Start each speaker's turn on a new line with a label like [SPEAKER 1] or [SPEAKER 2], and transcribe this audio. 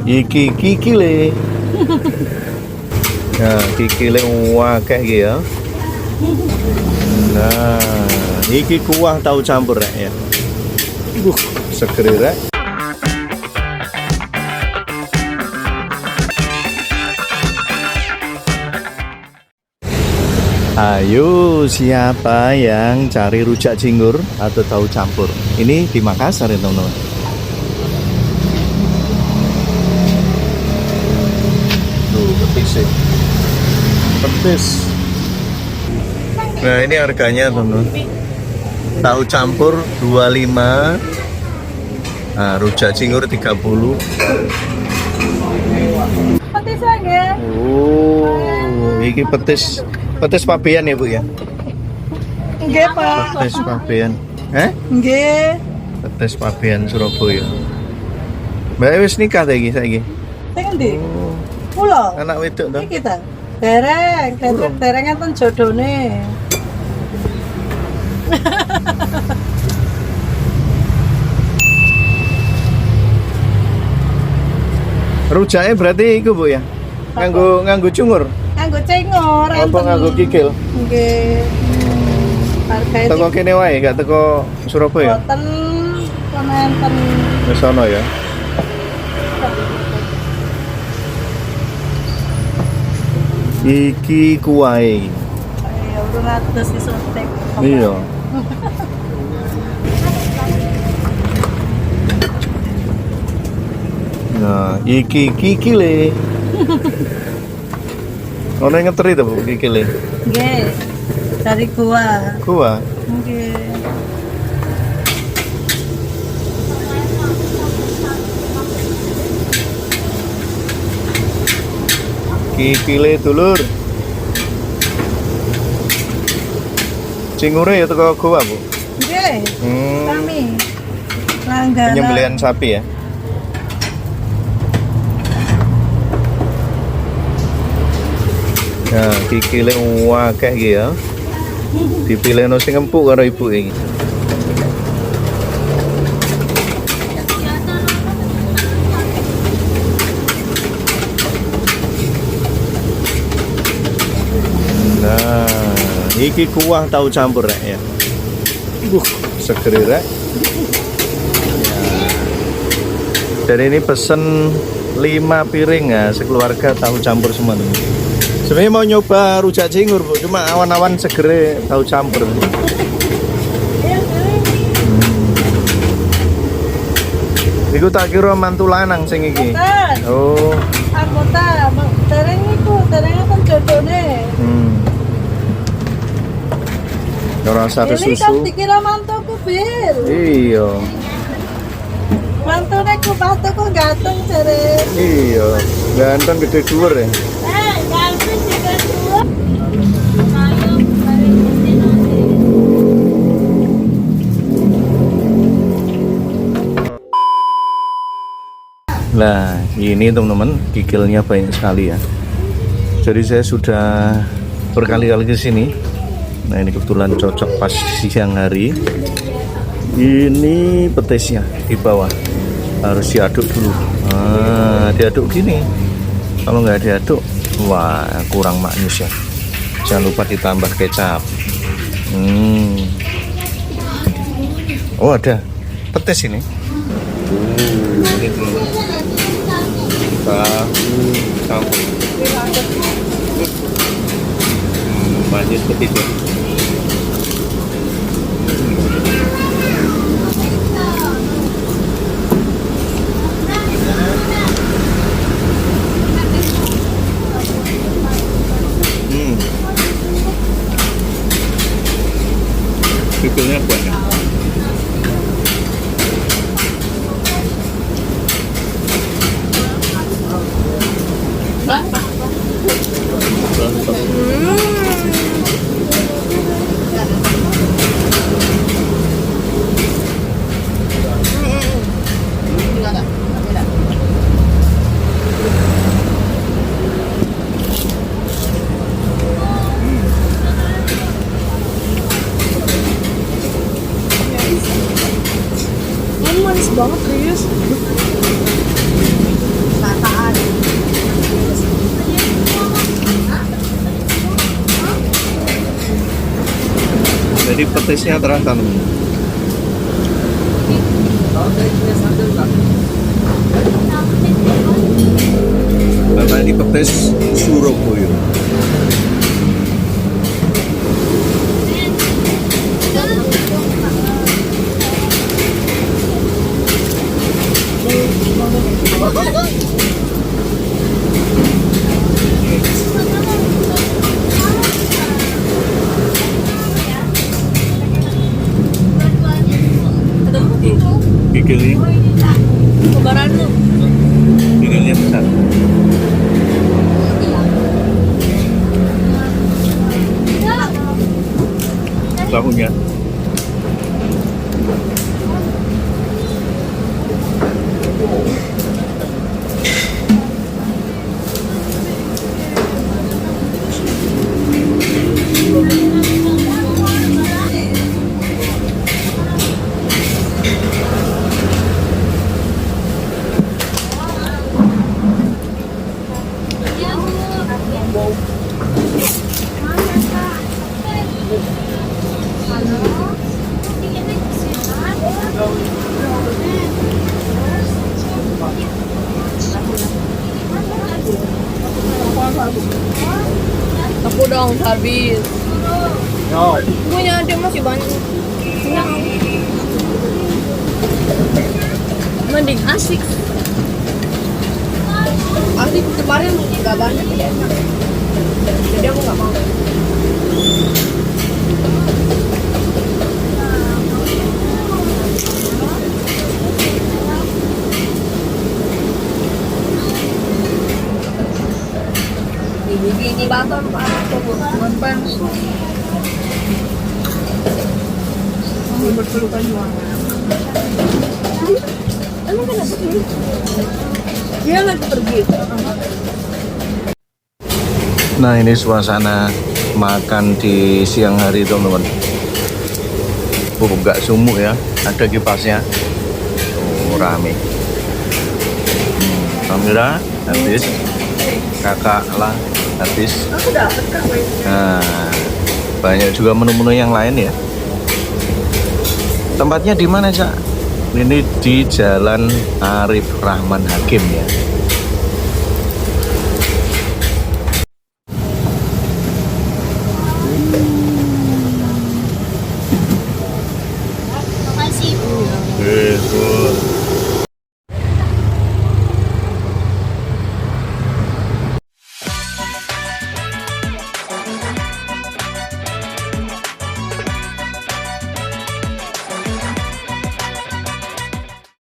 [SPEAKER 1] Iki kikile. Nah, kikile akeh iki ya. Nah, iki kuah tahu campur rek ya. Seger rek. Ayo, siapa yang cari rujak cingur atau tahu campur? Ini di Makassar ya, teman-teman. Tuh, petis sih. Petis. Nah, ini harganya, teman-teman. Tahu campur 25. Nah, rujak cingur 30.
[SPEAKER 2] Petis nggih.
[SPEAKER 1] Oh, ini petis. Petis pabean ya, Bu ya?
[SPEAKER 2] Nggih, Pak.
[SPEAKER 1] Petis pabean. Eh?
[SPEAKER 2] Nggih.
[SPEAKER 1] Petis pabean Surabaya. Mbak wis nikah ta iki saiki?
[SPEAKER 2] Sing endi? Kula.
[SPEAKER 1] Anak wedok to?
[SPEAKER 2] Iki ta. Dereng, dereng, dereng enten jodone.
[SPEAKER 1] Rujake berarti iku, Bu ya? Nganggo nganggo cungur.
[SPEAKER 2] Nganggo cengor
[SPEAKER 1] Apa nganggo kikil?
[SPEAKER 2] Nggih. Hargae
[SPEAKER 1] Teko kene wae, gak teko Surabaya.
[SPEAKER 2] boten kono enten.
[SPEAKER 1] Wis ana ya. Iki kuwahe.
[SPEAKER 2] Ya urung atus disuntik.
[SPEAKER 1] Iya. Nah, iki kikile. Ono yang ngeteri to, Bu, kikile.
[SPEAKER 2] Nggih. Dari gua.
[SPEAKER 1] Gua.
[SPEAKER 2] Nggih.
[SPEAKER 1] Kikile dulur. Cingure ya teko gua, Bu.
[SPEAKER 2] Nggih. Kami langganan.
[SPEAKER 1] Penyembelihan sapi ya. Nah, kikile akeh iki ya. Dipilihno sing empuk karo ibu iki. Nah, iki kuah tahu campur rek ya. Seger rek. Dan ini pesen 5 piring ya, sekeluarga tahu campur semua teman. Sebenarnya mau nyoba rujak cingur, Bu, cuma awan-awan segere tahu campur. Iku tak kira mantu lanang sing iki.
[SPEAKER 2] Boten.
[SPEAKER 1] Oh.
[SPEAKER 2] Anggota, dereng iku, dereng enten jodone.
[SPEAKER 1] Ora usah
[SPEAKER 2] Ini kan
[SPEAKER 1] kesusu.
[SPEAKER 2] dikira mantuku, Bil.
[SPEAKER 1] Iya.
[SPEAKER 2] Mantune ku mantuku ganteng jere.
[SPEAKER 1] Iya. Ganteng gede dhuwur ya.
[SPEAKER 2] Eh, ganteng juga dua.
[SPEAKER 1] Nah, ini teman-teman, kikilnya banyak sekali ya. Jadi saya sudah berkali-kali ke sini. Nah, ini kebetulan cocok pas siang hari. Ini petisnya di bawah. Harus diaduk dulu. Nah, diaduk gini. Kalau nggak diaduk, wah kurang maknyus ya. Jangan lupa ditambah kecap. Oh, ada petis ini. Ini teman-teman. Tahu campur. Manis petis ya. Kikilnya banyak.
[SPEAKER 2] Ini manis banget, Rius.
[SPEAKER 1] Jadi petisnya terasa, teman. Bapak ini petis Surabaya. Gigilnya, gigilnya besar. Tahunya.
[SPEAKER 3] Aku dong habis. Punya dia masih banyak. Kenyang. Mending asik.
[SPEAKER 2] Asli kemarin nggak banyak ya enak. Jadi aku nggak mau. Gini baton pak, bukan. Berpelukan juga.
[SPEAKER 3] Emang kenapa sih? Dia lagi pergi.
[SPEAKER 1] Nah, ini suasana makan di siang hari, teman-teman. Oh, nggak sumuk ya, ada kipasnya. Oh, rame. Samira habis, kakak lah habis.
[SPEAKER 2] Aku dapat kak mainnya.
[SPEAKER 1] Nah, banyak juga menu-menu yang lain ya. Tempatnya di mana, Cak? Ini di Jalan Arif Rahman Hakim ya.